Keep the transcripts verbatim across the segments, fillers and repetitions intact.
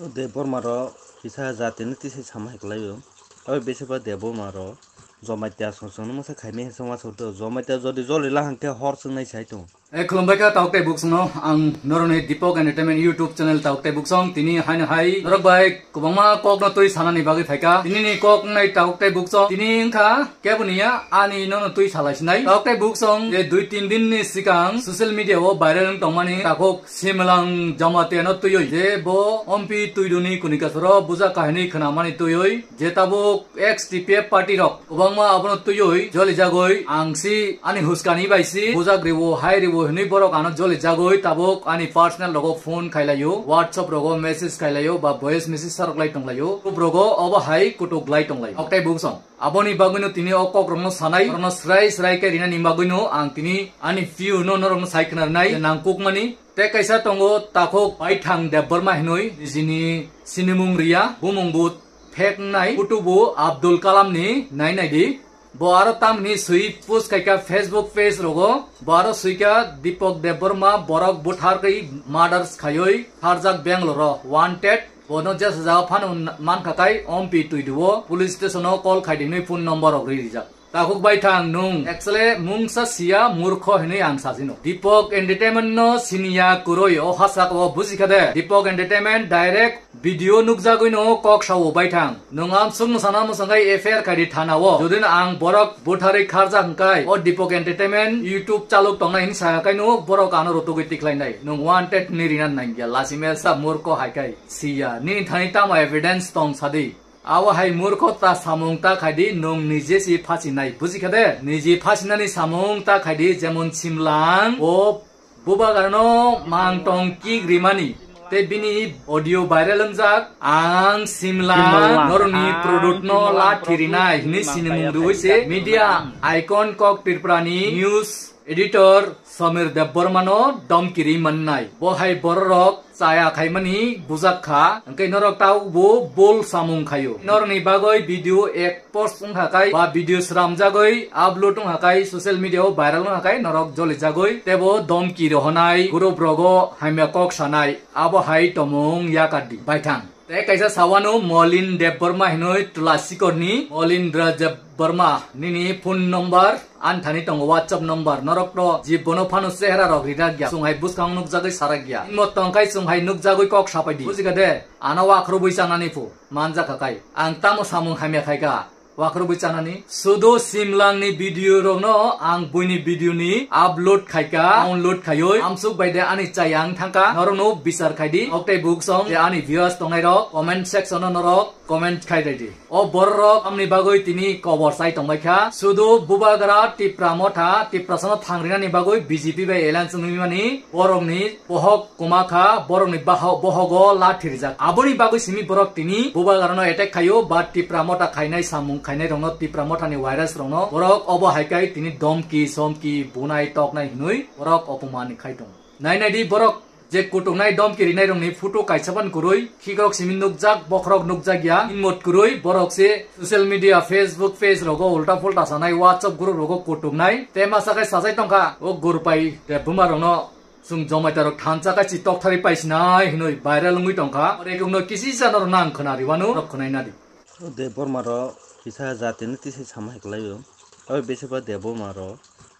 Debbarma ro kisa jatini tisi sama hai kwlaio. Oi bese ba Debbarma ro Jamatia song song no masa khaimai hai song ma song to Jamatia jodi joli lahang khe hor song nai sai tong. E khulumbai kha tauk tei buksong no ang noroni Deepak Entertainment YouTube channel tauk tei buksong tini haino hai norok bai kwbangma kok no twi sanani bagwi phaikha. Tini ni kok nai tauk tei buksong tini wngkha kebo niya ani nono twi salai sinai. Tauk tei buksong je dui tin din ni sikang social media o viral wng tongmani takhuk Simlang Jamatia no twiwi je bo ompi twiduni kunikasoro buja kahini khwnamani twiwi je tabuk ex T P F party rok kwbangma abono twiwi joli jagwi ang si ani huskani bai si bujak riwo hai riwo hinwi borok ano joli jagwi tabuk ani personal rogo phone khailaio, WhatsApp rogo message khailaio ba voice message sarok lai tonglaio, group rogo obo hai kutuk lai tonglaio. Oktai buksong. Aboni bagwino tini o kokrokno sanai, norokno srai srai khe rinani bagwino ang tini ani view no norokno sai khwnarnai je nangkukmani. Tei kaisa tongo takhuk Baithang Debbarma hinwi nijini sinimung riya, bumung bo phek wngnai, photo bo Abdul Kalam ni nai nai di. Bo aro tamni swi post khaikha Facebook page rogo, bo aro swikha Deepak Debbarma borok butharwi murders khaiwi kharjak Bangalore o wanted. Bono jesa jaga phano mankha kai ompi twiduo police station o call khaidinwi phone number rok ri rijak. Takhuk Baithang nwng actually mungsa siya murkho hinwi ang sasino. Deepak Entertainment no siniya kwrwi o hachak o bujikha de. Deepak Entertainment direct video nukjagwino kok sao Baithang. Nwng amsuk mwsana mwsangwi F I R khaidi thana o. Jodi no ang borok butharwi kharjak hwnkhe o Deepak Entertainment YouTube chaluk tongnai hinwi sakha kaino borok ano rutugwi tikhlainai. Nwng wanted hinwi rina nangya lachimesa murkho hai kai. Siya, nini thani tamo evidence tong sadi? Abo hai murkho ta samung ta khaidi, nwng nije si phasinai, bujikha de? Nije phasinani samung ta khaidi, jemon Simlang, o bubagrano mang tong kik rimani, tei bini audio viral wngjak, ang Simlang, Simlang, norokni ang product no Simlang lathi product rinai, hinwi Simlang sinimung kaya rwi se, kaya media kaya. Icon kok Tripurani news editor Samir Debbarmano domkiri mannai. Bo hai bororok chaya khaimani bujak kha, hwnkhe norok tabukbo bol samung khaio. Norokni bagwi video ek post wngkha kai ba video sramjagwi upload wngkha kai social media o viral wngkha kai norok jolijagwi teibo domki rohonai group rogo hamya kok sanai abo hai tomung yakardi baithang. Tei kaisa sawano Molin Debbarma hinwi Tulasikorni, Molin Debbarma nini phone number ani thani tongo, WhatsApp number, norok to je bono phano chehra rok rirak ya, chwng hai bwskang nukjagwi sarak ya. Imo tongkhai chwng hai nukjagwi kok sapai di. Bujikha de? Ano wakhro bwi chanani phu manjakha kai. Ang tamo samung hamya khaikha. Wakhro bwi chanani. Sudo Simlangni video rokno ang buini video ni upload khaika, download khaioi. Amsuk bai de ani chayang thangka. Norokno bichar khaidi. Oktei buksong je ani viewers tongnai rok comment section o norok comment khai dai di. O borok amni bagwi tini kobor chai tongbai kha. Sudo bubagra Tipra motha, Tiprasano thangrinani bagwi B J P bai alliance wngwi mani borokni bohok kwma kha, borokni baho-, bohogo lathi rijak. Aboni bagwi simi borok tini bubagrano attack khaio, ba Tipra motha khainai samung khainai rokno Tipra mothani virus rokno borok obo hai kai tini domki somki bunai toknai hinwi borok opomani khai tongo. Nai nai di borok je kutuknai domki rinai rokni photo kaisa ban kwrwi khikrok simi nukjak bokhorok nukjak ya inmot kwrwi borok se social media Facebook page rogo ulta pulta sanai WhatsApp group rogo kutuknai te masa khai sajai tongkha o Gurpai Debbarma rokno. Chwng Jamatia rok thansa kachi tokthari paisinai hinwi viral wngwi tongkha. Ore kungno kisi jana rok nang khwnari wano rok khwnai nadi. Debbarma rok kisa jatini tisi sama hai kwlaio. Oi bese ba Debbarma rok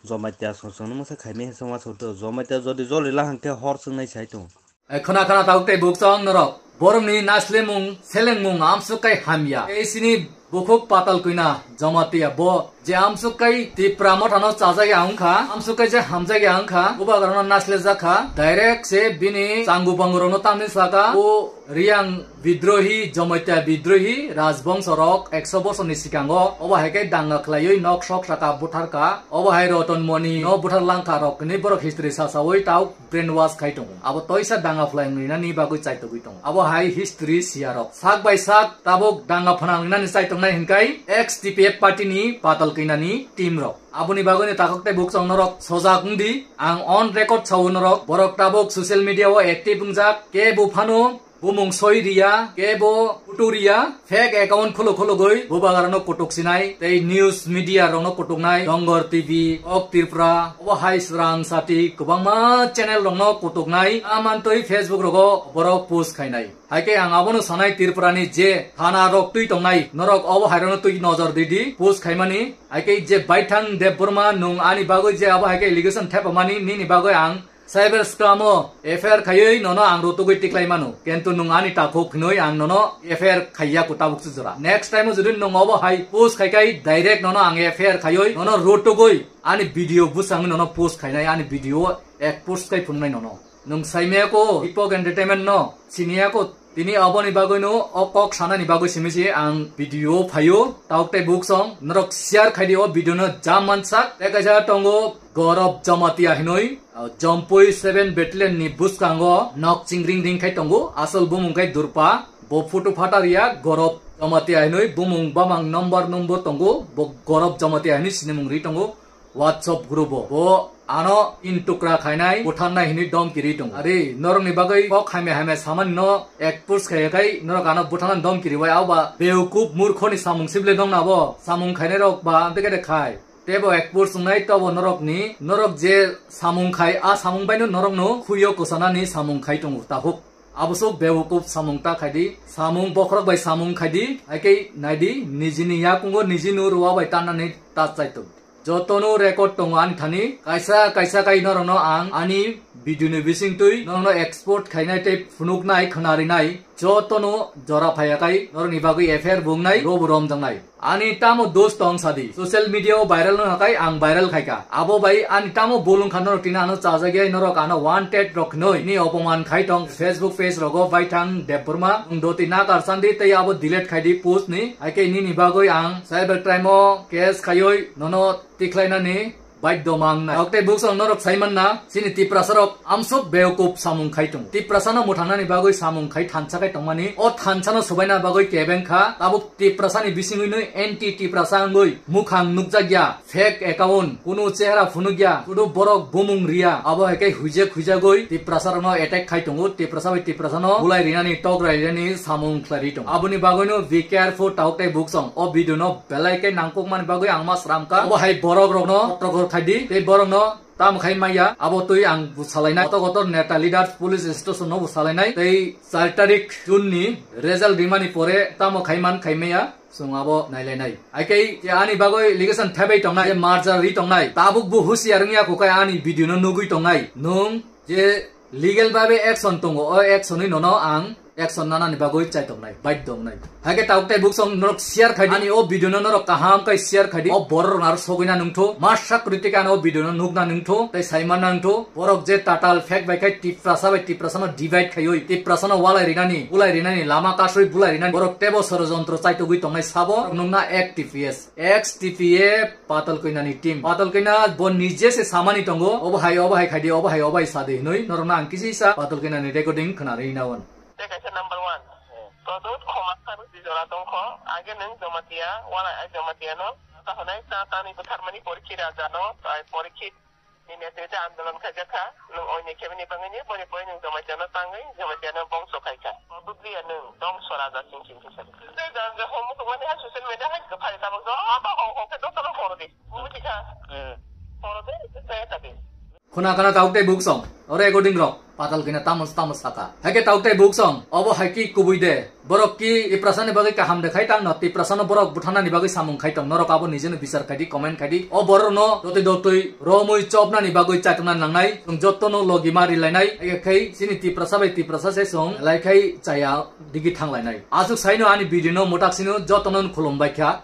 Jamatia song song no masa khaimai hai song ma song to Jamatia jodi joli lahang khe hor swngnai sai tong. Ai khwna khwna tabuk tei buk chong norok. Borokni naslemung selengmung amsuk kai hamya. Ei sini bukhuk patal kwina Jamatia bo je amsuk kai Tipra mothano chajak ya wngkha, amsuk kai je hamjak ya wngkha, bubagrano naslejak kha, direct se bini changu bangu rokno tamni saka, o Riyang bidrohi, Jamatia bidrohi, rajbongso rok ekso bosorni sikango, obo hai khe danga khlaiwi nok sok saka buthar kha, obo hai Roton Moni no buthar langkha rok hinwi borok history sasawi tau brainwash khai tongo. Abo toisa danga phlai wngwi nani bagwi chaitogwi tongo. Abo hai history siya rok. Sak bai sak tabuk danga phana wngwi nani chaitongnai hinkai ex T P F party ni patal kina ni team rok. Aboni bagwi ni takhuk tei bukchang norok sojak wngdi. Ang on record sao norok. Borok tabuk social media o active wngjak. Kebo phano Bumung soi riya, kebo photo riya, fake account kholo kholo goi bubagra no kutuk sinai, tei news media rok no kutuk nai, Dongor T V, Ok Tripura, obo hai Srang Sati, kwbangma channel rok no kutuk nai, amantoi Facebook rogo borok post khainai. Haikhe ang abono sanai, Tripura ni je thana rok twi tongnai, norok obo hai rok no twi nojor di di, post khaimani. Haikhe je Baithang Debbarma, nwng ani bagwi je abo haikhe allegation thepamani, nini bagwi ang cyber scam o F I R khaiwi nono ang rutugwi tiklai mano. Kintu nwng ani takhuk hinwi ang nono F I R khaiya ko tabuk se jora. Next time o jodi nwng obo hai post khai khai direct nono ang F I R khaiwi nono rutugwi ani video bwsangwi nono post khainai, ani video ek post khai phunuknai nono. Nwng saimaya ko Ipok Entertainment no siniya ko. Tini aboni bagwino o kok sanani bagwi simi se ang video phaio, tauk tei buksong norok share khaidi o video no jam mansak. Tei kaisa tongo Gaurav Jamatia hinwi, ah, Jompui seven Battalion ni bwskango nok chingring ring khai tongo, asol bumung khai Durpa, bo photo phatar ya Gaurav Jamatia hinwi bumung bamang number number tongo, bo Gaurav Jamatia hinwi sinimung ri tongo. WhatsApp group o. Bo ano intukra khainai, butharnai hinwi dom kiri tongo. Ari, norokni bagwi kok hamya hamya samani no ek post khaiya khai, norok ano butharnani dom kiri bai, abo ba bewkup murkhoni samung sible dong na bo, samung khainai rok ba, amte kede khai. Tebo ek post wngnai, tobo norokni, norok je samung khai, a samung baino norokno khuyo kwsanani samung khai tongo, tahuk. Abosok bewkup samung ta khaidi, samung bokhorok bai samung khaidi, haikhe naidi, nijini yakungo nijino ruwa bai tannani ta chaitok. Jotono record tongo ani thani, kaisa kaisa kai norokno ang ani video ni bisingtwi norokno export khainai tei phunuknai khwnarinai, jotono jora phaiya kai norokni bagwi F I R bo wngnai, robo romjaknai. Ani tamo dos tong sadi, social media o viral no hakai ang viral khaika, abo bai ani tamo bolong kha norok tini ano chajagya norok ano wanted rok hinwi ni opoman khai tong Facebook page rogo Baithang Debbarma, nwng doti nakar sandi tei abo delete khaidi post ni, haikhe nini bagwi ang cyber crime o case khaiwi nono tikhlainani baidho mang nai. Tauk tei buksong norok sai manna, chini Tiprasa rok amsuk bewkup samung khai tongo. Tiprasa no mwthangnani bagwi samung khai thansa khai tongmani, o thansa no subaina bagwi kebeng kha. Tabuk Tiprasa ni bisingwi no anti Tiprasa wngwi mukhang nukjakya, fake account, kunu chehra phunukya, kudu borok bumung riya, abo hai khe huijak huijagwi Tiprasa rok no attack khai tongo. Tiprasa bai Tiprasa no bulai rinani, tok rai rinani samung khlai ri tongo. Aboni bagwi no be careful tauk tei buksong. O video no belai khe nangkukmani bagwi ang ma sram kha. Obo hai borok rokno kotrok khaidi, tei borokno tamo khai maya, abo twi ang bo salainai. Kotor kotor neta leader police station no bo salainai. Tei char tarik June ni result rimani pore tamo khai man khai maya, chwng abo nailainai. Haikhe je ani bagwi allegation thebai tongnai, je merger ri tongnai, tabuk bo husiar wngya kho khe ani video no nugwi tongnai. Nwng je legal babe action tongo, o action ni nono ang action nanani bagwi chaitok nai, baidho wngnai. Haikhe tauk tei buksong norok share khaidi, ani o video no norok kaham khe share khaidi, o borok rok aro sogwina nungtho, ma sakwrwi tei ano o video no nukna nungtho, tei saimanna nungtho, borok je tatal fake bai khai Tiprasa bai Tiprasa no divide khaiwi, Tiprasa no walai rinani, bulai rinani, lama kasui bulai rinani, borok tebo sorojontro chaitogwi tongnai sabo, nungna ek T P S. Ex T P A Patal Koinani team. Patal Koina bo nije se samani tongo, obo hai, obo hai khaidi, obo hai, obo hai sadi hinwi norokno ang kisi sa Patal Koinani recording khwnarwi nawan. Tei kaisa number one. Product khoma kharu di jora tongkho, age nwng Jamatia, wala ai Jamatia no, kahonai ta tani butharmani porikhi raja no, ai porikhi Ni netrite andolon khaijak kha, nwng oini khebini bangwi ni boni pore nwng Jamaitiano tangwi Jamaitiano bongso khai kha. Bubli ya nwng dongso raja sing sing khe sadi. Tei jang je homo tongmani hai social media hai kwphai tabuk jo abo hong hong khe jotono phoro di. Buji kha. Eh. Phoro de, khe sadi. Khuna khana tauk tei buksong, ore recording rok. Patal kina tamo tamo saka. Haikhe tauk tei buksong, obo haikhe kubui de. Borok ki Tiprasa ni bagwi kaham de khai tang no, Tiprasa no borok buthanani bagwi samung khai tong, norok abo nijeno bichar khai di, comment khai di. O borok no dotwi dotwi romwi chopnani bagwi chaitokna nangnai. Chwng jotono logi ma rilainai. Haikhe khai chini Tiprasa bai Tiprasa se chwng lai khai chaya digi thanglainai. Aswk saino ani video no mwtak sino jotono khulum bai kha.